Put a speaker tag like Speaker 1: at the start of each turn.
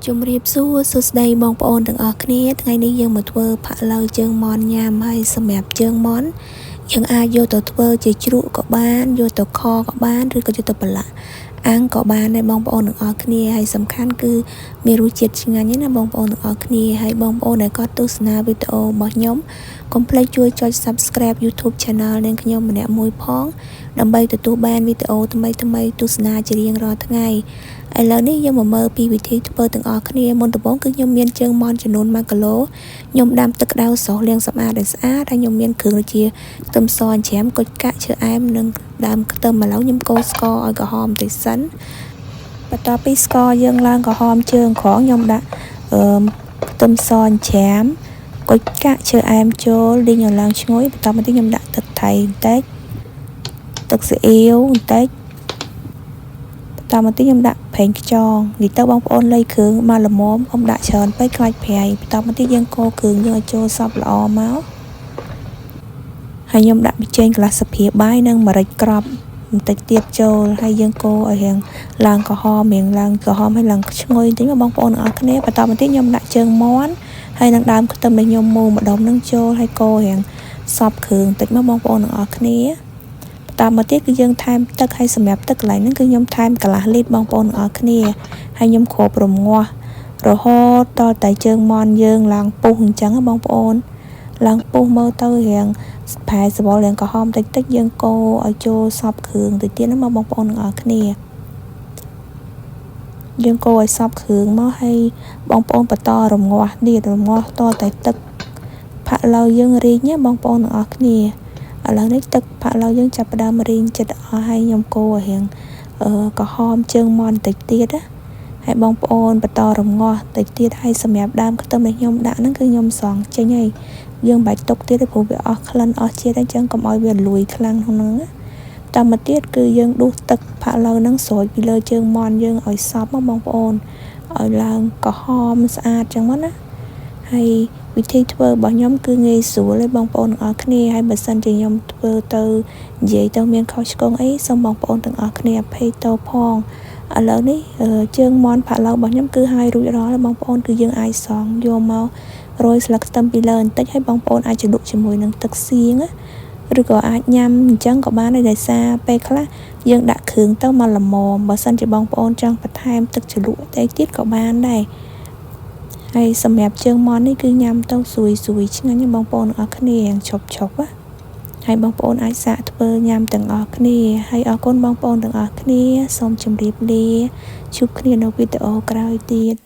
Speaker 1: ជំរាបសួរសួស្តីបងប្អូនទាំងអស់គ្នាថ្ងៃនេះយើងមកធ្វើផាក់ឡូវជើងមាន់ញ៉ាំហើយសម្រាប់ជើងមាន់យើងអាចយកទៅធ្វើជាជ្រក់ក៏បានយកទៅខក៏បានឬក៏យកទៅប្រឡាក់អាំងក៏បានដែរបងប្អូនទាំងអស់គ្នាហើយសំខាន់គឺមានរសជាតិឆ្ងាញ់ណាបងប្អូនទាំងអស់គ្នាហើយបងប្អូនដែលគាត់ទស្សនាវីដេអូរបស់ខ្ញុំកុំភ្លេចជួយចុច Subscribe YouTube Channel នាងខ្ញុំម្នាក់មួយផងដើម្បីទទួលបានវីដេអូថ្មីៗទស្សនាជារៀងរាល់ថ្ងៃឥឡូវនេះយើងមកមើលពីវិធីធ្វើទាំងអស់គ្នាមុនដំបូងគឺខ្ញុំមានជើងមាន់ចំនួន1គីឡូខ្ញុំដាំទឹកក្តៅស្រស់លាងសម្អាតឲ្យស្អាតហើយខ្ញុំមានគ្រឿងដូចជាខ្ទឹមសច្រាមគុជកាក់ឈើអែមនិងដើមខ្ទឹមឥឡូវខ្ញុំកូរស្ករឲ្យក្រហមបន្តិចសិនបន្ទាប់ពីស្ករយើងឡើងក្រហមជើងក្រងខ្ញុំដាក់អឺខ្ទឹមសច្រាមគុជកាក់ឈើអែមចូលលីងឲ្យឡើងឈ្ងុយបន្តមកទៀតខ្ញុំដាក់ទឹកថៃបន្តិចទឹកស៊ីអ៊ីវបន្តិចតាមមកទៀតខ្ញុំដាក់ប្រេងខ្យងនិយាយទៅបងប្អូនលៃគ្រឿងមកល្មមកុំដាក់ច្រើនពេកខ្លាចប្រៃបន្តមកទៀតយើងកូរគ្រឿងយើងឲ្យចូលសព្វល្អមកហើយខ្ញុំដាក់ប៊ីចេងកន្លះស្លាបព្រាបាយនិងម្រេចក្របបន្តិចទៀតចូលហើយយើងកូរឲ្យរាងឡើងក្រហមរាងឡើងក្រហមហើយឡើងឈ្ងុយបន្តិចមកបងប្អូនទាំងអស់គ្នាបន្តមកទៀតខ្ញុំដាក់ជើងមាន់ហើយនឹងដើមខ្ទឹមដែលខ្ញុំមូម្ដុំនឹងចូលហើយកូររាងសព្វគ្រឿងបន្តិចមកបងប្អូនទាំងអស់គ្នាតាមមកទៀតគឺយើងថែមទឹកហើយសម្រាប់ទឹកកន្លែងហ្នឹងគឺខ្ញុំថែមកន្លះលីត្របងប្អូនទាំងអស់គ្នាហើយខ្ញុំគ្របរងាស់រហូតដល់តែជើងមាន់យើងឡើងពុះអញ្ចឹងបងប្អូនឡើងពុះមើលទៅរាងប្រែសបល់រាងក្រហមតិចតិចយើងកូរឲ្យចូលសព្វគ្រឿងតិចទៀតណាមកបងប្អូនទាំងអស់គ្នាយើងកូរឲ្យសព្វគ្រឿងមកហើយបងប្អូនបន្តរងាស់ទៀតរងាស់តតែទឹកផាក់ឡូវយើងរីងណាបងប្អូនទាំងអស់គ្នាឥឡូវនេះទឹកផាក់ឡូវយើងចាប់ផ្ដើមរីងចិត្តអស់ហើយខ្ញុំកូរឲ្យរាងអឺក្រហមជើងមាន់តិចទៀតណាហើយបងប្អូនបន្តរងាស់តិចទៀតហើយសម្រាប់ដើមខ្ទឹមដែលខ្ញុំដាក់ហ្នឹងគឺខ្ញុំស្រង់ចេញហើយយើងមិនបាច់ទុកទៀតទេព្រោះវាអស់ក្លិនអស់ជាតិអញ្ចឹងកុំឲ្យវាលួយខ្លាំងក្នុងហ្នឹងណាតាមមកទៀតគឺយើងដួសទឹកផាក់ឡូវហ្នឹងស្រោចពីលើជើងមាន់យើងឲ្យសព្វមកបងប្អូនឲ្យឡើងក្រហមស្អាតចឹងមកណាហើយវិធីធ្វើរបស់ខ្ញុំគឺងាយស្រួលទេបងប្អូនទាំងអស់គ្នាហើយបើសិនជាខ្ញុំធ្វើទៅនិយាយទៅមានខុសឆ្គងអីសូមបងប្អូនទាំងអស់គ្នាអភ័យទោសផងឥឡូវនេះជើងមាន់ផាក់ឡូវរបស់ខ្ញុំគឺហើយរួចរាល់ហើយបងប្អូនគឺយើងអាចសង់យកមករោយស្លឹកខ្ទឹមពីលើបន្តិចហើយបងប្អូនអាចជ្រលក់ជាមួយនឹងទឹកសៀងឬក៏អាចញ៉ាំអញ្ចឹងក៏បានដែរដោយសារពេលខ្លះយើងដាក់គ្រឿងទៅមកល្មមបើសិនជាបងប្អូនចង់បន្ថែមទឹកជ្រលក់ទៅទៀតក៏បានដែរហើយសម្រាប់ជើងមាន់នេះគឺញ៉ាំទៅស្រួយស្រួយឆ្ងាញ់បងប្អូនទាំងអស់គ្នាយ៉ាងឈប់ឈប់ណាហើយបងប្អូនអាចសាកធ្វើញ៉ាំទាំងអស់គ្នាហើយអរគុណបងប្អូនទាំងអស់គ្នាសូមជម្រាបលាជួបគ្នានៅវីដេអូក្រោយទៀត។